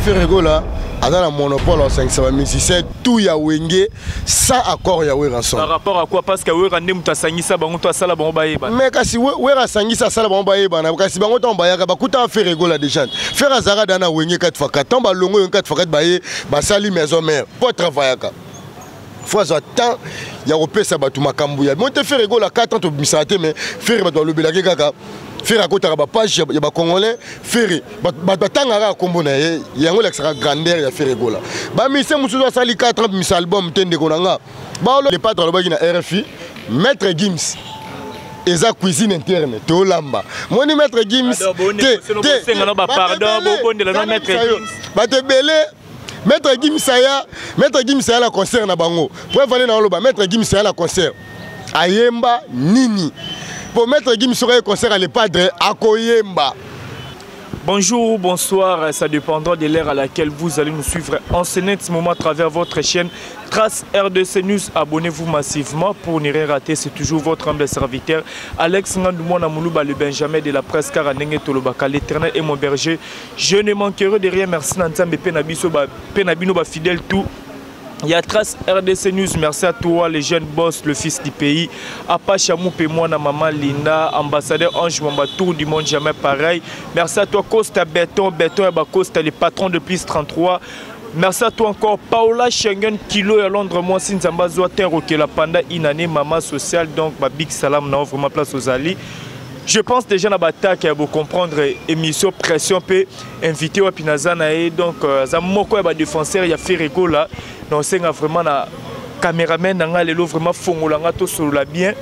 Ferre Gola aza na monopole asangisa bamusicien tout ya Wenge sans accord ya Werrason. Par rapport à quoi? Parce que Werra nde moto asangisa bango to asala bango bayebana. Mais kasi Werra asangisa, asala bango bayebana, kasi bango ntango bayaka bakutaka Ferre Gola déjà. Ferre azalaka da na Wenge 4 x 4. Ntango balongo Wenge 4 x 4, baye basali maison mère po atravaillaka, fo azwa temps ya kopesa bato makambo ya mo te. Ferre Gola, 4 ans tobimisaka te, mais Ferre bato balobelaki kaka. Ferre akotaka bapage ya bacongolais, Ferre bato batangaka kaka nkombo na ye. Yango elakisaka grandeur ya Ferre Gola. Bamusicien mosusu asali 4 ans, bimisa album te. Ndeko na nga baolo, le Padre alobaki na RFI: Maître Gims eza cuisine interne, tolamba. Moni Maître Gims te. Bato ebele, Maître Gims aya, Maître Gims aya na concert na bango. Po evandi na oloba Maître Gims aya na concert, ayemba nini? Po Maître Gims soki aye concert ya Le Padre, akoyemba. Bonjour ou bonsoir, ça dépendra de l'heure à laquelle vous allez nous suivre en ce net moment à travers votre chaîne Trace RDC News. Abonnez-vous massivement pour ne rien rater. C'est toujours votre humble serviteur Alex Ngandoumouna Moulouba, le Benjamin de la presse Karanenge Tolobaka. L'Éternel est mon berger. Je ne manquerai de rien. Merci Nanzambe Penabiso, Penabino, fidèle tout. Il y a Trace RDC News, merci à toi, les jeunes boss, le fils du pays. Apache Moupe, moi, maman Linda, ambassadeur Ange Mamba, tour du monde, jamais pareil. Merci à toi, Costa Béton, Béton et Costa, le patron de plus 33. Merci à toi encore, Paola Schengen, Kilo à Londres, moi, Sinzamba Zoater, la Panda, Inane, Maman Sociale, donc, ma Big Salam, non, vraiment place aux alliés. Je pense déjà na batake ya comprendre émission pression pe invité wapi naza na ye. Donc aza moko ya badéfenseur ya Ferre Gola. Na osenga vraiment na caméraman na nga lelo, vraiment fongola nga, tosolola bien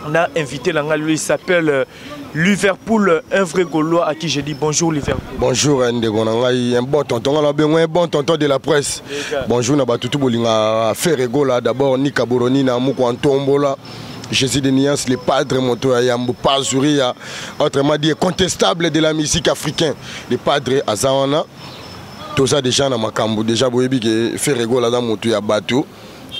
na invité na nga lelo. Il s'appelle Liverpool, un vrai Gaulois à qui je dis bonjour Liverpool. Bonjour ndeko na ngai, un bon tonton nga na bengo, un bon tonton de la presse. Bonjour na batutu bolinga Ferre Gola d'abord, Nika Boroni na Muko Antombola. Jésus de Nuance, le Padre moto ya yambo Pazuria, autrement dit contestable de la musique africaine. Le Padre aza wana, toza déjà na makambo déjà. Boyebi ke Ferre Gola aza moto ya bato,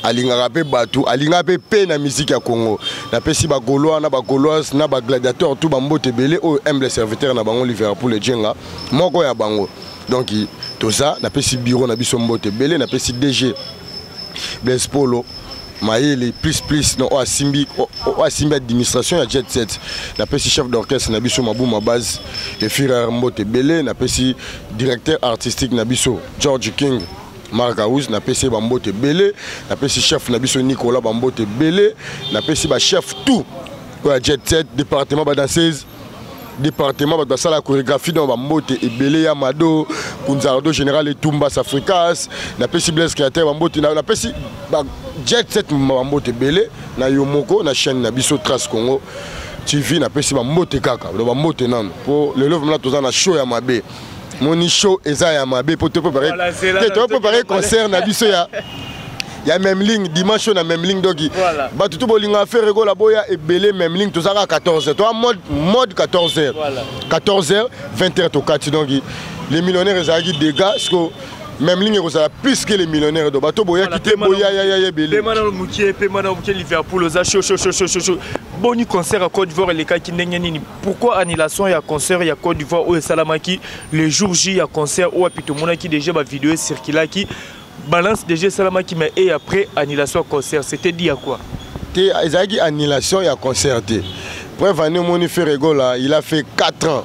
alingaka mpe bato, alingaka mpe mpe na musique ya Congo. Napesi bagaulois na bagauloise na bagladiateur tout bambote ebele. Oyo humble serviteur na bango Liverpool Ejenga, moko ya bango. Donc toza, napesi bureau na biso mbote ebele, napesi DG Blaise Polo Mayele plus plus no, oyo asimbi, oyo asimbi administration ya Jet Set. Napesi chef d'orchestre na biso Mabuma Base Efirer mbote ebele. Napesi directeur artistique na biso George King Mark House, napesi ye bambote ebele. Napesi chef na biso Nicolas bambote ebele. Napesi bachef tout oyo ya Jet Set, département badanseuse, département bato basala chorégraphie, donc bambote ebele ya Mado Kunzardo, général Etumba Safricas. Napesi Blaise Créateur bambote. Napesi Jet Set bambote ebele na yo moko na chaîne na biso Trace Congo TV. Napesi bambote kaka, donc bambote nano po lelo vraiment toza na show ya mabe. Moni show eza ya mabe po topréparé concert na biso ya même ligne dimanche oyo na même ligne. Donc bato to bolinga Ferre Gola, boya ebele même ligne. Toza kaka 14 heures, toa mode 14 heures, 14 heures, 20 heures tokati. Donc les millionnaires ezalaki dégâts siko, même ligne ekozala plus que les millionnaires. Donc bato boyaki te, boya ya ebele. Pema na mokie, pema na mokie. Liverpool, oza chaud chaud chaud chaud chaud. Boni concert ya Côte d'Ivoire elekaki ndenge nini? Pourquoi annulation ya concert ya Côte d'Ivoire oyo esalamaki le jour J ya concert, oyo api tomonaki déjà bavideo ecirculaki, balance déjà esalamaki, mais et après annulation ya concert, c'était dit à quoi? Te, ezalaki annulation ya concert te. Preuve ane, omoni Ferre Gola, il a fait 4 ans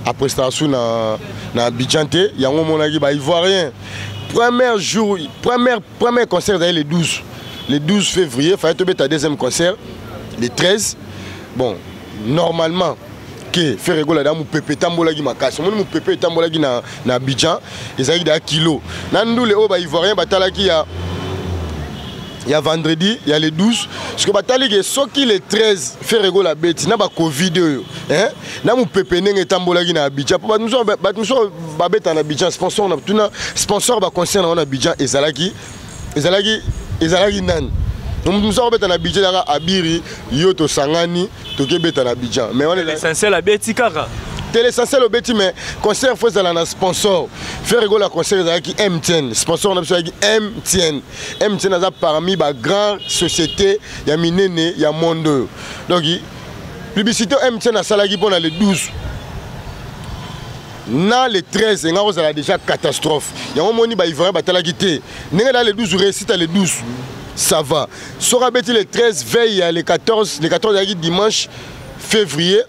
aprestation na Abidjan te. Yango omonaki baivoirien, premier jour, premier concert ezali le 12, le 12 février. Fallait tobeta deuxième concert le 13. Bon, normalement ke Ferre Gola da mopepe etambolaki makasi. Omoni mopepe etambolaki na Abidjan, ezalaki da kilo na ndule oyo baivoirien batalaki ya vendredi ya le 12. Soki batali ke soki le 13 Ferre Gola abeti na bacovid oyo, hein, na mopepe ndenge etambolaki na Abidjan, mpo bato mosusu babeta na Abidjan, sponsor na tuna sponsor baconcert na ngo na Abidjan ezalaki nani? Moto mosusu akobeta na Abidjan ezalaka abiri yo, tosangani tokebeta na Abidjan, mais wana l'essentiel abeti kaka. Te, l'essentiel obeti, mais concert fo ezala na sponsor. Ferre Gola concert ezalaki MTN, sponsor na biso ezalaki MTN. MTN aza parmi bagrand société ya minene ya monde oyo. Donc publicité MTN asalaki mpona le 12. Na le 13 enga kozala déjà catastrophe. Yango moni ba Ivoirien batalaki te ndenge na le 12, réussite le 12, ça va. Soki abeti le 13, veille ya le 14, le 14 ezalaki dimanche février,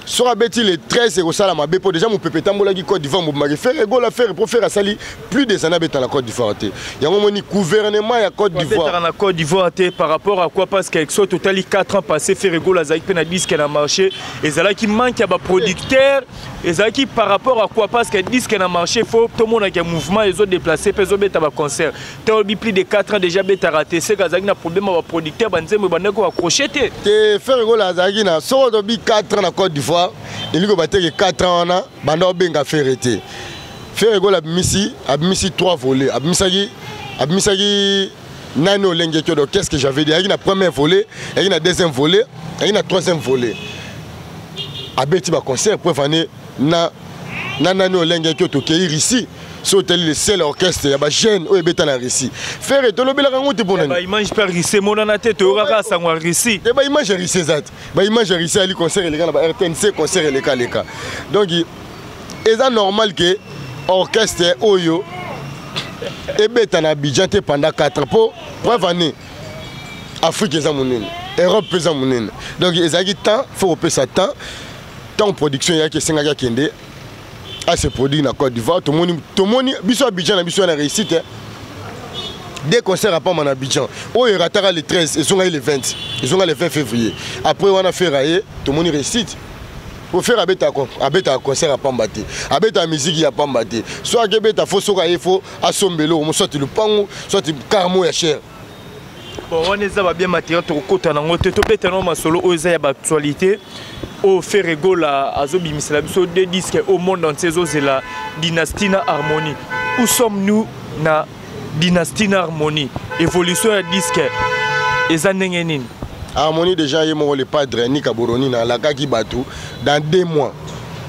soki abeti le 13 ekosala mabe, mpo déjà mopepe etambolaki Côte d'Ivoire mobimaki Ferre Gola. Ferre, mpo Ferre asali plus des années abeta na Côte d'Ivoire te. Yango moni gouvernement ya Côte d'Ivoire. Na Côte d'Ivoire te par rapport à quoi? Parce que so totali 4 ans passé, Ferre Gola azalaki mpe na disque na marché. Ezalaki manque ya baproducteur? Ezalaki par rapport à quoi? Parce que disque na marché, faut tomonaka mouvement ezodéplace mpe ezobeta baconcert te. Olobi plus de 4 ans déjà betaka te, seke azalaki na problème ya baproducteur, banzembo ebandaki koaccroche te. Te, Ferre Gola azalaki na, soki olobi 4 ans na Côte d'Ivoire, elingi kobateke 4 ans wana banda obenga Ferre te. Ferre Gola abimisi 3 volets. Abimisaki nani olengeki. Donc qu'est ce que j'avais dit? Ayaki na premier volet, ayaki na deuxième volet, ayaki na troisième volet. Abeti baconcert, preuve ane na nani olengeki oyo tokei Russie. So otali le seul orchestre ya bajeune oyo ebeta na Russie, Ferre, tolobelaka yango te. Mpo nani? Baimage mpe Russie emonana te, toyokaka sango ya Russie. Te, baimage ya Russie eza te. Baimage ya Russie ali concert eleka na ba RTNC, concert elekaleka. Donc eza normal ke orchestre oyo ebeta na Abidjan te pendant 4, mpo preuve année Afrique eza monene, Europe mpe eza monene. Donc ezalaki temps, faut kopesa temps. Ntango production eyaki, esengaki akende ase produire na Côte d'Ivoire. Tomoni biso Abidjan na biso ya na réussite, deux concerts apamba na Abidjan. Oyo erataka le 13, ezongaki le 20, ezonga le 20 février. Après wana Ferre aye, tomoni réussite, po Ferre abetaka concert apamba te, abetaka musique ya pamba te. So akebeta, faut soki aye, faut asomba eloko mo, soit lupangu, soit car mo ya cher. Bon, wana eza babien matériel, tokokota nango te. Tobeta nango masolo oyo eza ya baactualité oyo Ferre Gola azobimisela biso deux disques au monde entier ezozela, Dynastie na Harmonie. Où sommes-nous na Dynastie na Harmonie? Évolution ya disque eza ndenge nini? Harmonie déjà, ye moko le padre Nika Boroni na alakaki bato dans 2 mois.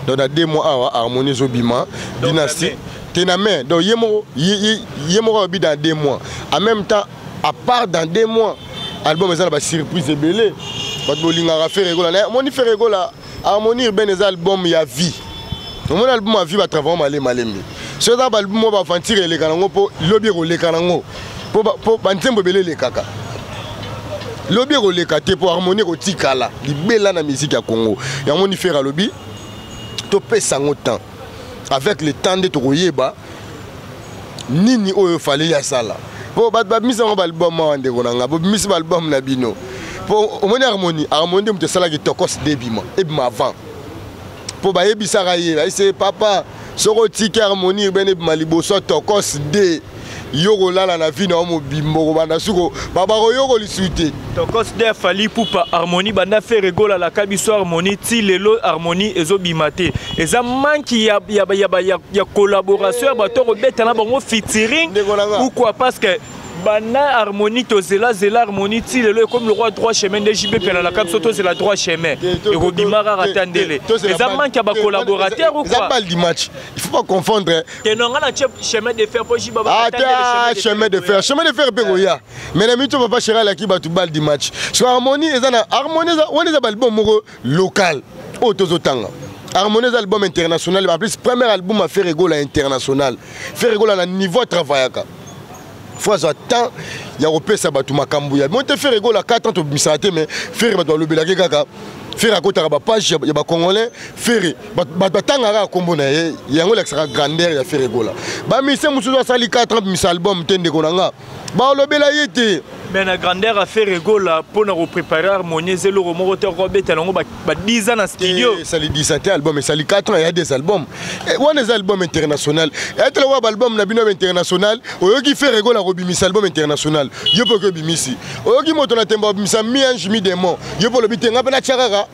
Donc dans 2 mois awa Harmonie ezobima. Dynastie te na main. Donc ye moko alobi dans 2 mois. En même temps, à part dans 2 mois, album eza na basurprise ebele. Bato bolingaka Ferre Gola, omoni Ferre Gola, Harmonie urbaine eza album ya vie. Omoni album ya vie, batravaille malembe malembe. So eza baalbum oyo baaventure eleka nango, mpo lobi ekoleka nango, mpo banzembo ebele elekaka, lobi ekoleka te, mpo Harmonie ekotikala libela na musique ya Congo. Yango moni Ferre alobi topesa yango temps. Avec le temps nde tokoyeba nini oyo fale ya sala, mpo bato babimisi yango baalbum awa. Ndeko na nga, bobimisi baalbum na bino, mpo omoni Harmonie nde moto esalaki Tokooos de ebima, ebima avant, mpo bayebisaka ye, bayebisa: "Papa, soki otiki Harmonie urbaine ebima liboso ya Tokooos de, yo kolala na vie na yo mobimbo, kobanda suko babakoyoko lisu te." Tokooos de Fally Ipupa. Harmonie, banda Ferre Gola alaka biso Harmonie ti lelo, Harmonie ezobima te. Eza manque ya collaboration ya bato kobeta na bango featuring ou quoi? Parce que banda Harmonie tozelazela Harmonie ti lelo, ekomi lokwa droit chemin nde JB mpe alalaka biso tozela droit chemin, ekobima kaka ta ndele. Eza manque ya bacollaborateur ou quoi? Balle du match, il faut pas confondre. Te, non, nga na tie chemin de fer po JB. Ah, chemin de fer, chemin de fer mpe koya, mais na mito papa chéri alaki bato balle du match. So Harmonie eza na Harmonie wana eza baalbum moko local oyo tozotanga. Harmonie eza album international, en plus premier album ya Ferre Gola international. Ferre Gola na niveau atravaillaka, faut azwa temps ya kopesa bato makambo ya mo te. Ferre Gola, 4 ans tobimisaka te, mais Ferre bato balobelaki kaka. Ferre akotaka bapage ya bacongolais, Ferre bato batangaka kaka nkombo na ye. Yango elakisaka grandeur ya Ferre Gola. Bamise mosusu asali 4 ans bimisa album te, ndeko na nga, balobela ye te. Mais na grandeur ya Ferre Gola, mpona koprépare Harmonie eza eloko moko te, kobeta yango ba 10 ans na studio. Esali 10 ans te, album esali 4 ans. Ya des albums wana eza album international. Etala wa baalbum na bino ya international. Oyoki Ferre Gola kobimisa album international, yo mpe oki obimisi. Oyoki moto na temba obimisa mi ange mi démon, yo mpe olobi te: "Nga mpe natya kaka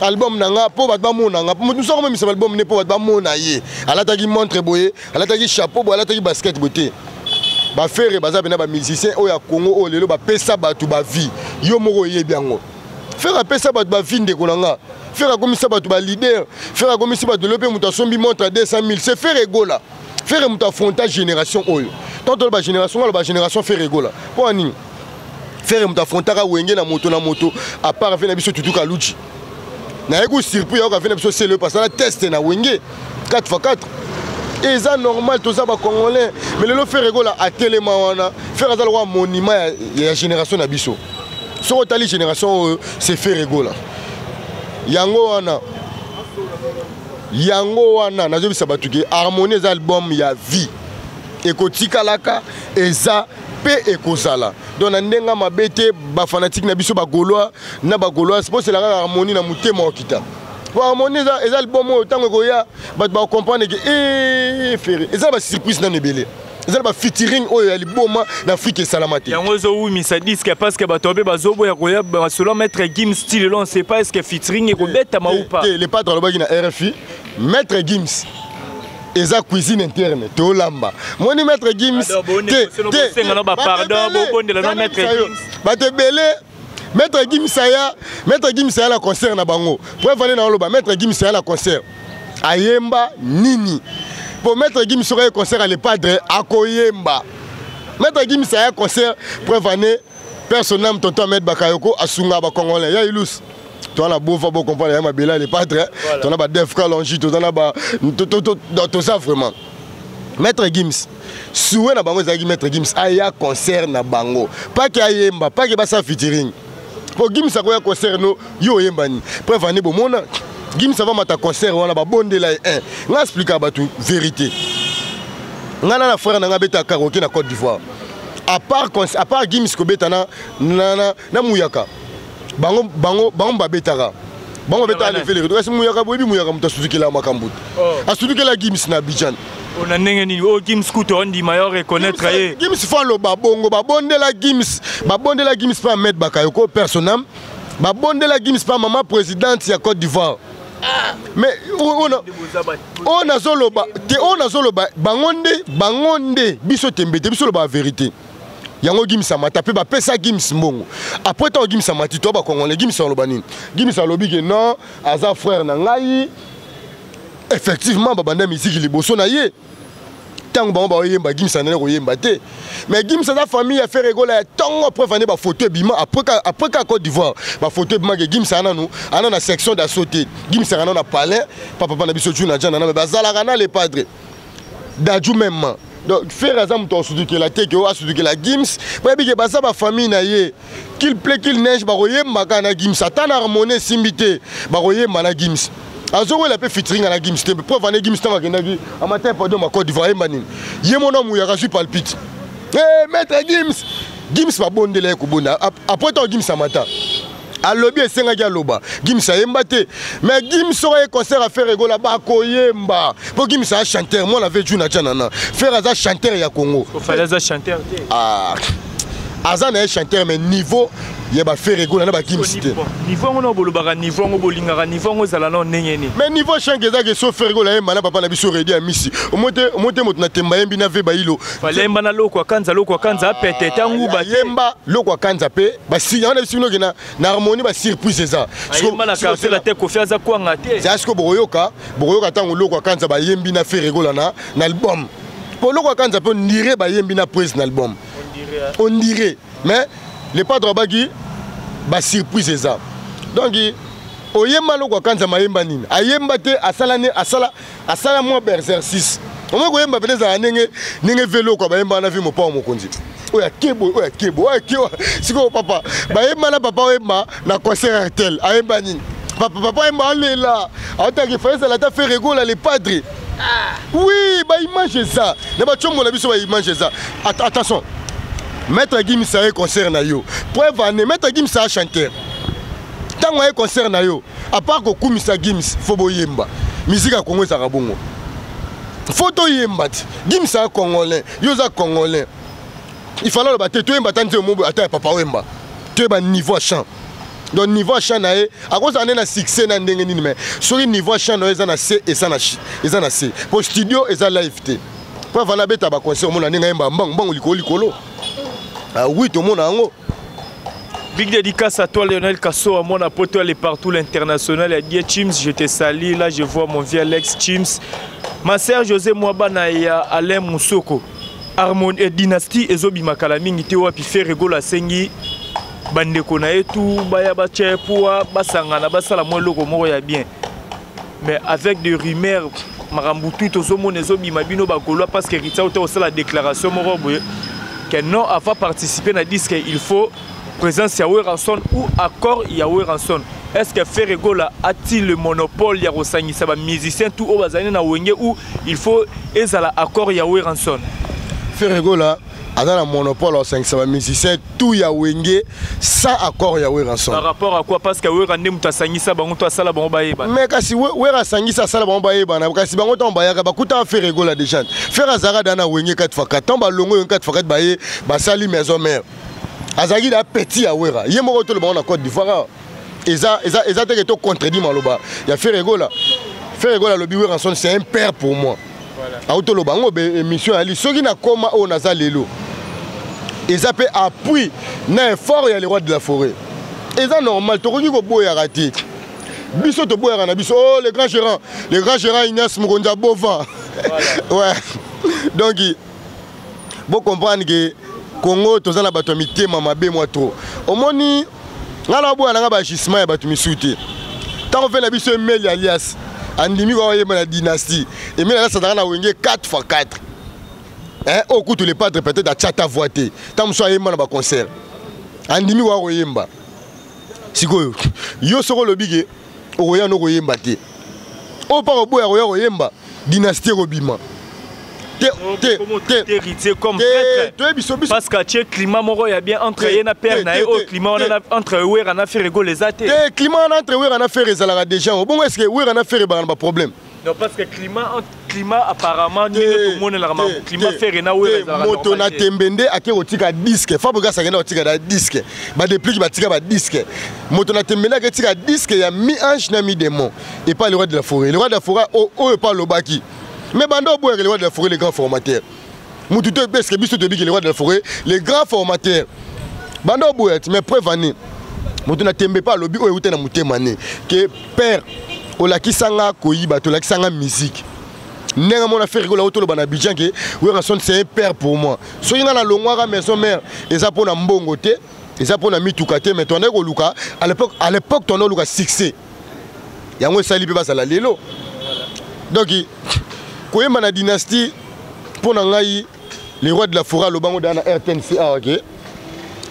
album na nga mpo bato bamona nga." Moto mosusu akomemisa album ne mpo bato bamona ye alataki montre boye, alataki chapeau boye, alataki basket boye te. Baferre baza mpena bamusicien oyo ya Congo oyo lelo bapesa bato bavie. Yo moko oyebi yango. Ferre apesa bato bavie, ndeko na nga. Ferre akomisa bato baleader. Ferre akomisi bato lelo mpe moto asombi montre ya 200 000, c'est Ferre Gola. Ferre moto afronta génération oyo. Tant toloba génération, aloba génération Ferre Gola. Mpo ya nini? Ferre moto afrontaka Wenge na moto na moto, à part ve na biso Tutu Kaluji. Naye ko surpris yayoka ve na biso sele pasala test na Wenge. 4 x 4 eza normal, toza bacongolais. Mais lelo Ferre Gola atelema wana, Ferre aza lokola monument ya génération na biso. Soki otali génération oyo, c'est Ferre Gola. Yango wana, yango wana nazobisa bato ke Harmonie eza album ya vie, ekotikalaka, eza mpe ekozala. Donc na ndenge mabe te, bafanatike na biso, bagaulois na bagauloise, bosela kaka Harmonie na motema okita, po Harmonie eza album oyo ntango ekoya, bato bakocomprendre ke Ferre eza na basurprise nano ebele, eza na bafeaturing oyo ya liboma na Afrique esalama te. Yango ezowumisa disque parce que bato babe bazoboya koya masolo. Maître Gims, ti lelo on sait pas est ce que featuring ekobetama ou pas. Te, le padre alobaki na RFI, Maître Gims eza cuisine interne, tolamba moni Maître Gims. Bato ebele, Maître Gims aya, Maître Gims aya na concert na bango. Preuve ane na oloba, Maître Gims aya na concert, ayemba nini? Po Maître Gims soki aye concert ya le padre, akoyemba. Maître Gims aya concert, preuve ane personne, tonton Ahmed Bakayoko asunga bacongolais ya ilus, toza na bova, bocomprendre ya mabele le padre, toza na badef kalongi, toza na ba, toza vraiment. Maître Gims, souhait na bango ezalaki Maître Gims aya concert na bango, pake ayemba, pake basala featuring, po Gims akoya concert no, yo oyemba nini? Preuve ane, bomona Gims avamata concert wana, babondela ye 1. Nga explika bato vérité, nga na frère na nga abeta karaoke na Côte d'Ivoire. À part Gims kobeta na Muyaka, bango babetaka, bango babetaka lefele. Kasi Muyaka, boyebi Muyaka, moto asudukela makambo te, asudukela Gims na Abidjan. Na ndenge nini oyo Gims kutu ondima yo reconnaître ye? Gims fo aloba bongo, babondela Gims, babondela Gims mpe Ahmed Bakayoko personam, babondela Gims mpe mama présidente ya Côte d'Ivoire. Mais oyo nazoloba te, oyo nazoloba, bango nde, bango nde biso tembe te, biso oloba vérité. Yango Gims amata mpe bapesa Gims mbongo. Après, ntango Gims amati, to bacongolais, Gims aloba nini? Gims alobi ke non, aza frère na ngai. Effectivement, babanda misiki liboso na ye. Ntango bango baoyemba, Gims andani koyemba te. Mais Gims aza famille ya Ferre Gola ya ntongo. Preuve ane, bafoto ebima après ka Côte d'Ivoire, bafoto ebima ke Gims aza nanu ana na section d'assaut te. Gims aka nanu na palais papa na biso Juna Jana na bazalaka na le padre Dadju même. Donc Ferre aza moto asudukela te, ke oyo asudukela Gims, boyebi ke baza bafamille na ye. Qu'il pleut, qu'il neige, bakoyembaka na Gims. Ata na Harmonie esimbi te, bakoyemba na Gims. Azowela mpe featuring na Gims te. Preuve ane, Gims ntango akendaki amatin pardon ma Côte d'Ivoire, ayemba nini? Ye mona Muyaka azwi palpite. Hey, Maître Gims, Gims babondela ye kobonda. Après, ntango Gims amata, alobi esengaki aloba, Gims ayemba te. Mais Gims soki aye concert ya Ferre Gola, bakoyemba, mpo Gims aza chanteur. Mwana ve Juna Janana, Ferre aza chanteur ya Congo. Fally aza chanteur te. Ah, aza na ye chanteur, mais niveau ya baFerre Gola na baGims te. Niveau yango na bolobaka, niveau yango bolingaka, niveau yango ezala nao ndenge nini? Mais niveau chank ezaki so Ferre Gola ayemba na papa na biso Redi ya misi, omo te moto na temba yembi na ve bailo. Fally ayemba na Loko Akanza, Loko Akanza apete tangu ba yemba Loko Akanza mpe yango na biso binoke na Harmonie, basurprise eza. Ayemba na Quartier la te, Kofi aza kwanga te. Eza sikoyo bokoyoka, bokoyoka ntango Loko Akanza bayembi na Ferre Gola na album, po Loko Akanza mpe ondire bayembi na prise na album, on dirait. Mais le padre abaki basurprise eza. Donc oyemba Loko Akanza, mayemba nini? Ayemba te, asala ne asala, asala mwa baexercice. Omoi koyemba pene ezala ndenge ndenge ve Loko bayemba wana, vi mopao mokonzi oyo akebo, oyo akebo, oyo akebo. Sikoyo papa bayemba na papa oyemba na concert RTL, ayemba nini? Papa, papa ayemba, alela, aotaki fa ezala ata Ferre Gola le padre. Oui, baimage eza na bacombola biso, baimage eza. Attention, Maître Gims aye concert na yo. Preuve ane, Maître Gims aya chanteur. Ntango aye concert na yo, à part kokumisa Gims, fo boyemba. Musique ya Congo ezalaka bongo, fo toyemba ti Gims aya congolais, yo oza congolais, il fallait aloba te, toyemba ata nzembo mo ata ya papa oyemba, toyeba niveau ya chant. Donc niveau ya chant na ye, akozala nde na succès na ndenge nini, mais soki niveau ya chant na yo eza na se, eza na se, po studio eza live te. Po avanda abeta baconcert, omona ndenge ayemba mbangu mbangu, likolo likolo. Ah oui, tomona yango. Big dédicace à toi, Lionel Kasso, à mon apoto, elle est partout l'international, à Die Chims, je te salue. Là, je vois mon vieux Alex Chims. Ma sœur José Mwabana et Alain Moussoko. Harmonie et Dynastie ezobima kala mingi te, wapi Ferre Gola asengi bandeko na ye tu baya batia poa, basangana, basala mwa eloko moko ya bien. Mais avec des rumeurs Makambo tout tozomona ezobima bino bagaulois, parce que Héritier auta kosala déclaration moko boye que non, avant participer na disque, il faut présence ya Werrason ou accord ya Werrason. Est-ce que Ferre Gola a-t-il le monopole ya kosangisa bamusicien tout oyo bazali na Wenge, ou il faut ezala accord ya Werrason? Ferre Gola aza na monopole osangisa bamusicien tout ya Wenge sans accord ya Werrason. Par rapport à quoi? Parce que Wera nde moto asangisa bango to asala bango bayebana. Mais kasi Wera asangisa, asala bango bayebana, kasi bango ntango bayaka, bakutaka Ferre Gola déjà. Ferre azalaka da na Wenge 4 x 4. Ntango balongo Wenge 4 x 4, baye basali Maison Mère, azalaki da petit ya Wera ye moko. Tolo bango na Côte d'Ivoire, eza teke to contredit maloba ya Ferre Gola. Ferre Gola alobi: «Werrason, c'est un père pour moi.» Auti oloba yango émission yali. Soki nakoma oyo naza lelo, eza mpe appui na effort ya le roi de la forêt. Eza normal, tokoki koboyaka te. Biso toboyaka na biso. Oh, le grand gérant, le grand gérant Ignace Mokonzi ya Bova, ouais. Donc bocomprendre ke Congo toza na bato ya mitema mabe mwa trop. Omoni, ngai na boya nanga baagissement ya bato misusu te. Ntango mpe na biso Emeli alias andimi kwa oyeba na Dynastie, Emeli alias azalaka na Wenge 4 x 4. Oyo kutu le padre peut-être atia ta voix te. Ntango mosusu ayemba na baconcert, andimi kwa koyemba. Sikoyo yo soki olobi ke okoya no koyemba te, oyo mpa koboya koya koyemba, Dynastie ekobima te te te. Héritier comme prêtre, toyebi biso biso. Parce que atie climat moko ya bien entre ye na père na ye. Oyo climat wana entre Wera na Ferre Gola eza te. Te, climat wana entre Wera na Ferre ezalaka déjà. Bongo est ce que Wera na Ferre baka na baproblème? Non, parce que climat apparemment, ndenge tomonelaka climat Ferre na Wera ezalaka. Moto na tembe nde ake kotika disque. Fabregas akenda kotika na disque, badepliki batika badisque. Moto na tembe nde ake tika disque ya mi-ange na mi-démon epa le roi de la forêt. Le roi de la forêt oyo epa alobaki, mais banda oboyaka le roi de la forêt, le grand formateur, mutu to epeske biso toyebi ke le roi de la forêt, le grand formateur, banda oboya ti. Mais preuve ani, moto na tembe mpe alobi oyo euta na motema ne ke père olakisanga koyiba, tolakisanga musique ndenge mona Ferre Gola. Toloba na Abidjan ke Werrason, c'est un père pour moi. Soki nga nalongwaka Maison Mère, eza mpo na mbongo te, eza mpo na mituka te, mais tondaki koluka à l'époque tondaki koluka succès. Yango esali mpe bazala lelo. Donc koyemba na Dynastie, mpo na ngai, le roi de la forêt alobango daa na RTNC awa ke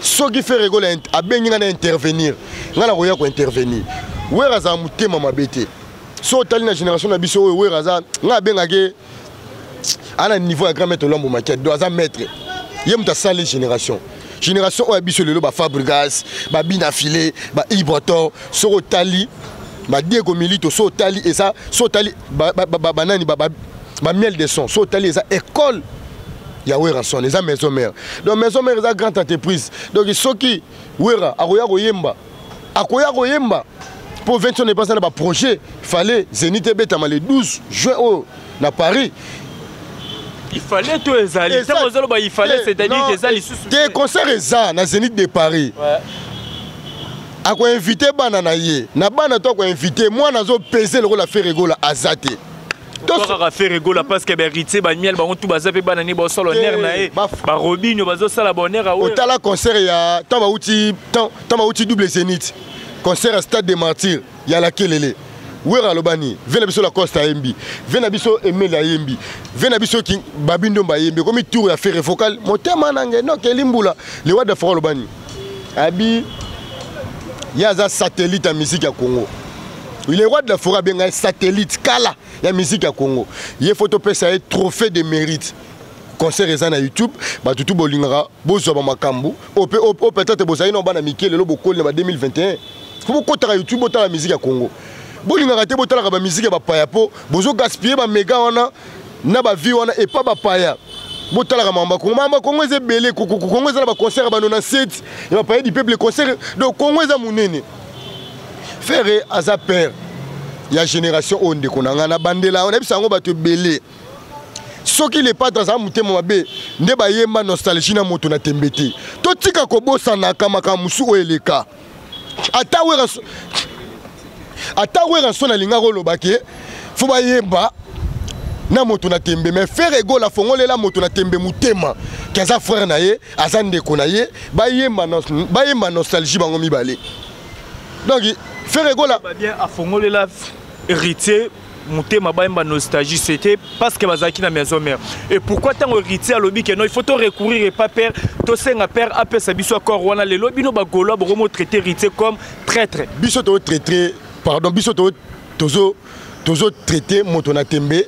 soki Ferre Gola abengi ngai na intervenir, ngai nakoya kointervenir. Wera azala motema mabe te. So otali na génération na biso oyo, Wera aza, ngai abengaki ana niveau ya grand maître Olambo Makiadi. Donc aza maître, ye moto asali génération oyo ya biso lelo, baFabregas, babina file, baibrator. Soki otali badiego Milito, so otali eza, so otali banani, bamiel de son, so otali eza école ya Werrason, eza Maison Mère. Donc Maison Mère eza grande entreprise. Donc soki Wera akoya koyemba, akoya koyemba mpo 20 epasa na baprojet. Fallait Zénith ebetama le 12 juin oyo na Paris. Il fallait to ezali ntango ozoloba il fallait, c'est-à-dire eza lisusu te. Concert eza na Zénith de Paris. Akoinvite bana na ye, na bana to akoinvite mwana azopese lokola Ferre Gola aza te. Kaka Ferre Gola, parce que bahéritier, bamiel, bango tu baza mpe bana ne bazosala honneur na ye, barobinio bazosala bonheur. Otala concert ya ntango bauti double Zénith, concert ya Stade de Martyr ya lakelele, Wera alobani ve na biso Lacoste ayembi, ve na biso Emeli ayembi, ve na biso Babi Ndomba ayembi. Ekomi tour ya Ferre, vocal motema nange nokeli mbula. Le roi de forêt alobani abi ye aza satellite ya musique ya Congo. Le roi de la forêt abenga ye satellite kala ya musique ya Congo. Ye faut topesa ye trophée de mérite. Concert eza na YouTube. Bato tu bolingaka bozwa bamakambo oyo mpe oyo peut-être bozali na bana mike, lelo bokoli na ba 2021, fo bokotaka YouTube, botala musique ya Congo. Bolingaka te botalaka bamusique ya bapaya mpo bozogaspille bamega wana na bavie wana epa bapaya. Botalaka makambo ya Kongo. Makambo ya Kongo eza ebele. Kongo eza na baconcert ya ba 97 ya bapaya du peuple, concert. Donc Kongo eza monene. Ferre aza père ya génération oyo. Ndeko na ngai, na bandela nayebisa yango bato ebele, soki le padre azala motema mabe nde bayemba Nostalgie na moto na tembe te. Totika kobosanaka makambo mosusu oyo eleka. Ata Werrason alingaka oloba ke fo bayemba na moto na tembe, mais Ferre Gola afongolela moto na tembe motema ke aza frère na ye, aza ndeko na ye, bayemba Nostalgie bango mibale. Donc Ferre Gola bien afongolela Héritier. motema bayemba Nostalgie, c'était parce que bazalaki na Maison Mère. Et pourquoi ntango Héritier alobi ke non, il faut to recourir epa père, tosenga père apesa biso accord wana, lelo bino bagaulois bokomo traiter Héritier comme traître? Biso totraiter, pardon, biso tozo tozo traiter moto na tembe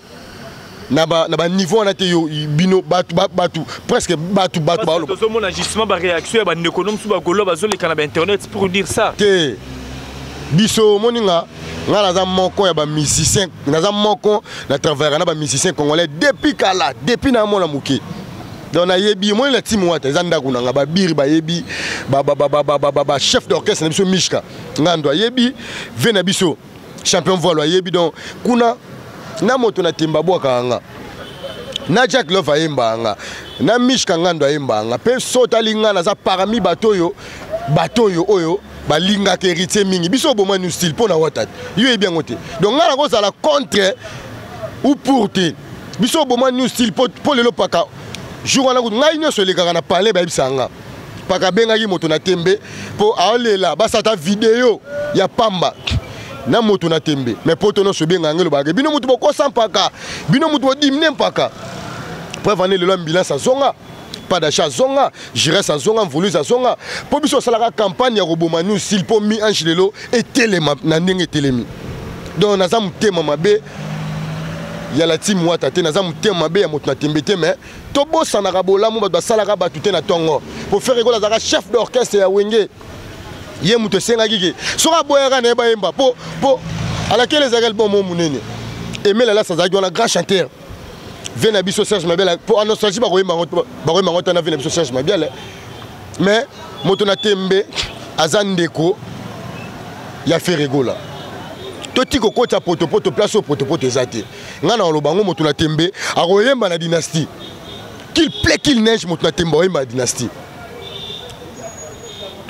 na baniveau wana te. Yo, bino bato, bato presque bato baloba. Tozomona justement baréaction ya bandeko no mosusu bagaulois bazoleka na bainternet pour dire ça. Te, biso omoni nga naza moko ya bamusicien, naza moko na travaillaka na bamusicien congolais depuis kala, depuis namona moke. Donc nayebi, omoni na team Wata eza ndako na nga, babiri bayebi, bachef d'orchestre na biso Mishka Ngando ayebi ve na biso, champion voilo ayebi. Donc kuna na moto na temba abwakaka nga, na Jack Love ayembaka nga, na Mishka Ngando ayembaka nga. Mpe so otali nga, naza parmi bato oyo oyo balingaka Héritier mingi. Biso oboma new style mpo na Wata te, yo yebi yango te. Donc ngai nakozala contre ou pour te. Biso oboma new style mpo lelo paka jour wana kutu ngai nyonso elekaka na palais, bayebisaka nga paka abengaki moto na tembe mpo aolela, basata video ya pamba na moto na tembe. Mais poto nyonso ebengaka ngai, elobaka bino motu bokosa mpaka, bino motu bodimine mpaka. Preuve ane, lelo ambulance azonga, Padacha azonga, Jires azonga, Mvuluzi azonga, mpo biso osalaka campagne ya koboma new style mpo mi ange lelo etelema na ndenge etelemi. Donc naza motema mabe ya la team Wata te, naza motema mabe ya moto na tembe te. Mais tobosanaka bolamu bato basalaka bato te na ntongo. Po Ferre Gola azalaka chef d'orchestre ya Wenge, ye moto esengaki ke soki aboyaka na ye bayemba po alakeli ezalaki album mo monene. Emel Alas azalaki wana, grand chanteur ve na biso Serge Mabiala, po Nostalgie bakoyemba yango tana ve na biso Serge Mabiala. Mais moto na tembe aza ndeko ya Ferre Gola. Toti kokota potopoto place oyo potopoto eza te. Ngai na koloba yango, moto na tembe akoyemba na Dynastie, qu'il plaît, qu'il neige, moto na tembe akoyemba na Dynastie.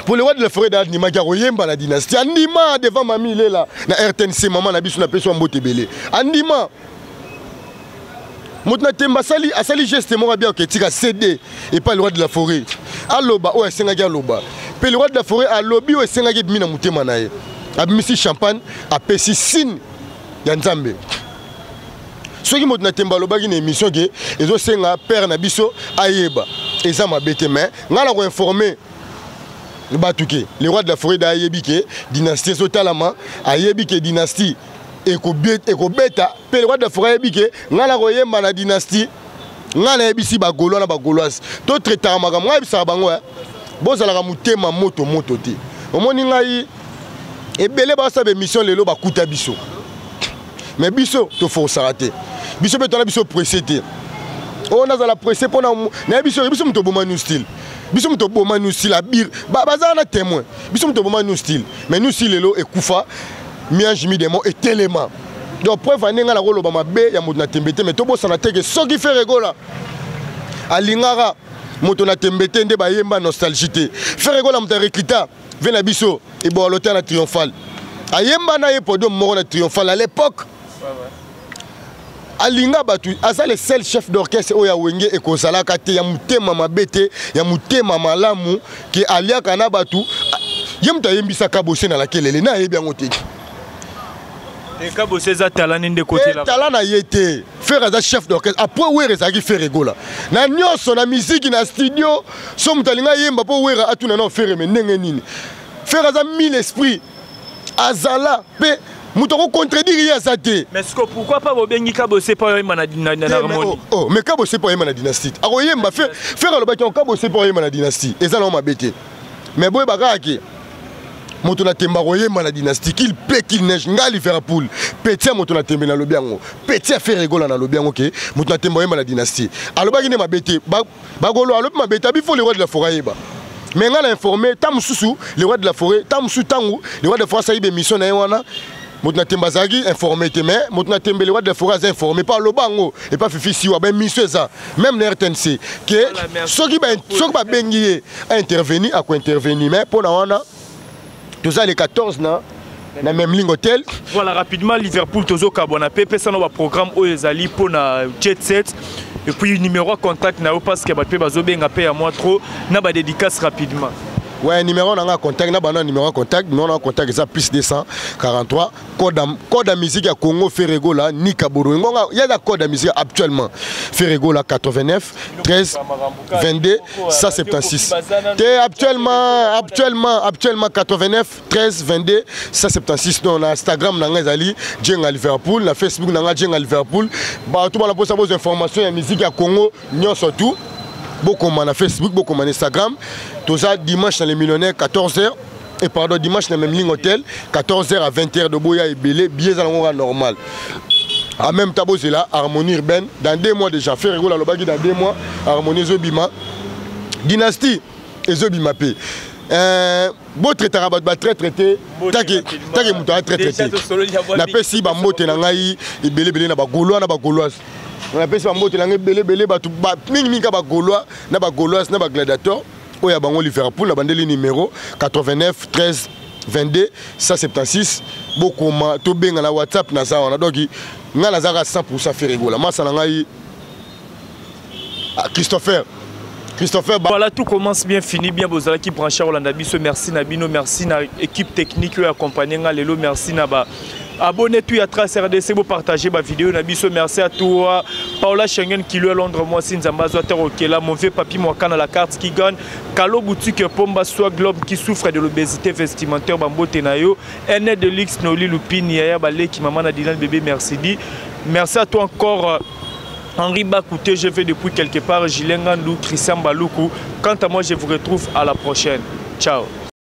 Pour le roi de la forêt da andimaki akoyemba na Dynastie, andima devant mami Lela na RTNC, mama na biso, napesi wa mbote ebele. Andima moto na tembe asali geste moko abia oketika CD epai le roi de la forêt aloba oyo asengaki aloba. Mpe le roi de la forêt alobi oyo esengaki, ebimi na motema na ye, abimisi champagne, apesi signe ya Nzambe. Soki moto na tembe alobaki na émission ke ezosenga père na biso ayeba, eza mabe te. Mais ngai na koinformer bato ke le roi de la forêt da ayebi ke Dynastie ezotalama, ayebi ke Dynastie ekobeta. Mpe le roi de la forêt ayebi ke ngai na koyemba na Dynastie. Ngai nayebisi bagaulois na bagauloise, totraitaka makambo. Ngai ayebisaka bango, bozalaka motema moto moto te. Omoni ngai, ebele basala baémission lelo bakuta biso, mais biso toforsaka te. Biso mpe twana biso pressé te. Oyo nazala pressé mpona nayebi biso, biso moto oboma new style, biso moto oboma new style, abir bazala na témoin, biso moto oboma new style. Mais new style lelo ekufa, mi-ange mi-démon etelema. Donc preuve ane, ngai nakoloba mabe ya moto na tembe te. Mais tobosana te ke soki Ferre Gola alingaka moto na tembe te, nde bayemba Nostalgie te. Ferre Gola moto arecruta ve na biso ebwalo te na Triomphal, ayemba na ye podium moko na Triomphal à l'époque. Alinga bato, aza le seul chef d'orchestre oyo ya Wenge ekozalaka te ya motema mabe te, ya motema malamu, ke aliaka na bato. Ye moto ayembisaka bose na lakelele na ayebi yango te. Kabose eza tala nde kotela. Tala na ye te. Ferre aza chef d'orchestre après Wera, ezalaki Ferre Gola na nyonso, na miziki, na studio. So moto alinga ayemba mpo Wera atuna na Ferre, me ndenge nini? Ferre aza mille esprit, azala mpe moto akocontredire ye aza te. Mais siko pourquoi pas bobengi Kabose mpo oyemba na Harmonie? Oh, mais Kabose mpo oyemba na Dynastie, akoyemba. Ferre alobaki yango, Kabose mpo oyemba na Dynastie, eza nango mabe te. Mais boyeba kaka ke moto na tembe akoyemba na Dynastie, qu'il plaît, qu'il neige. Ngai Liverpool, petit ya moto na tembe, nalobi yango, petit ya Ferre Gola, nalobi yango ke moto na tembe akoyemba na Dynastie. Alobaki nde mabe te, bagolo alobi mabe te, abi faut le roi de la forêt ayeba. Mais ngai na informé ta mosusu le roi de la forêt, ta mosusu ntango le roi de la forêt asali bémission na ye wana, moto na tembe azalaki informé te. Mais moto na tembe, le roi de la forêt aza informé mpo aloba yango epa Fifi Siwa, baémission eza même na RTNC ke soki babengi ye aintervenir, akointervenir. Mais mpo na wana toza le 14 na Memling Hotel. Voilà, rapidement Liverpool, tozokabwana mpe pesana baprogramme oyo ezali mpona Jet Set et puis numéro ya contact na yo, parce que bato mpe bazobenga mpe ya mwa trop na badédicace rapidement. Ouais, numéro na nga contact na bana numéro contact, numéro na contact eza plus 243 code code ya musique ya Congo Ferre Gola Nika Boro. Ngonga ya la code ya musique actuellement. Ferre Gola 89 13 22 176. Te actuellement actuellement actuellement 89 13 22 176 non na Instagram na nga ezali Djenga Liverpool, na Facebook na nga Djenga Liverpool. Ba tout bana posa vos informations ya musique ya Congo nyonso tout. Bokoma na Facebook, bokoma na Instagram. Toza dimanche na les millionnaires 14h et pardon dimanche na Memling Hotel 14h à 20h de boya ebele billets ezala ngo normal. En même temps bozela harmonie urbaine dans deux mois déjà Ferre Gola alobaki dans deux mois harmonie ezobima dynastie ezobima pe euh, botraitaka bato batraitre te take moto atraitre te napesi bambote na ngai ebelebele na bagaulois na bagauloise napesi bambote na ngai ebelebele bato mingimingi ka bagaulois na bagauloise na bagladiateur oyo ya bango liverpool na bandeli numero 89 13 22 176 bokoma tobenga na whatsapp naza wana donc ngai nazalaka 100 Ferre Gola masa na ngai ah, Christopher Christopher ba... Voilà, tout commence bien, finit bien. Bozalaki branché Rolanda Biso, merci Nabino, merci na équipe technique oyo accompagné nga lelo, merci na ba abonné tout à Trace RDC, vous partagez ma vidéo na biso, merci à toi. Paola Schengen qui à Londres, moi aussi Nzamba Zoater Okela, mon vieux papi Mwakana la carte qui gagne, Kalo Boutique Pomba Swag Globe qui souffre de l'obésité vestimentaire Bambote Nayo, Ene de Lix Noli Lupini Yaya Baleki maman na Dylan bébé merci dit. Merci à toi encore Henri Bakouté, je vais depuis quelque part, Gilles Ngandou, Christian Baloukou. Quant à moi, je vous retrouve à la prochaine. Ciao.